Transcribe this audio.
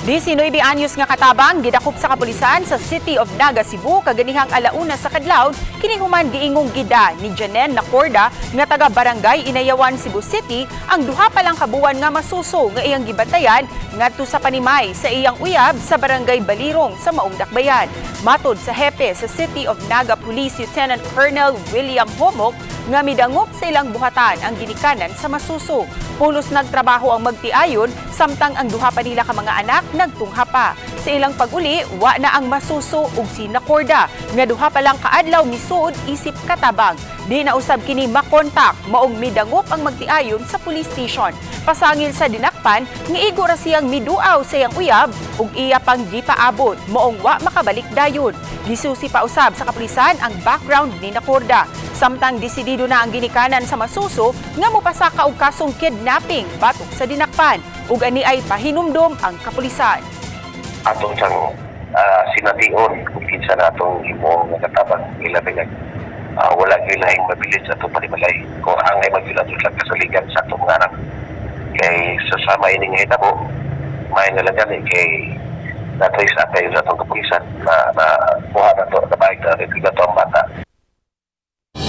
19 anyos nga katabang gidakop sa kapulisan sa City of Naga, Cebu kaganihang 1:00 sa kadlawon, kining human giingong gida ni Janen Nacorda nga taga Barangay Inayawan, Cebu City ang 2 pa lang kabuwan nga masuso nga iyang gibantayan ngadto sa panimay sa iyang uyab sa Barangay Balirong sa Maong Dakbayan. Matod sa hepe sa City of Naga Police, Lieutenant Colonel William Homok, nga midangop sa ilang buhatan ang ginikanan sa masuso. Pulos nagtrabaho ang magtiayon samtang ang duha pa nila ka mga anak nagtungha pa. Sa ilang pag-uli, wa na ang masuso ug si Nakorda nga 2 pa lang kaadlaw misuod isip katabang. Di na usab kini makontak, maong midangop ang magtiayon sa police station. Pasangil sa dinakpan, ngiigo ra siyang miduaw sa iyang uyab ug iya pang gipaabot, maong wa makabalik dayon. Gisusi pa usab sa kapulisan ang background ni Nakorda. Samtang desidido na ang ginikanan sa masuso nga mopasaka og kasong kidnapping batok sa dinakpan ug ani ay pahinumdom ang kapulisan. Atong sang sination kung kinsa na atong imo nga katabang, ilabi nga wala gyud laing mabilin sa atong panimalay kung angay magyud ato lang kasaligan sa atong mga anak, kay sa sama ini nga hitabo, may nga lang gani kay na-trace up kayo sa atong kapulisan na na kuha na to, nabayad na rin to ang bata.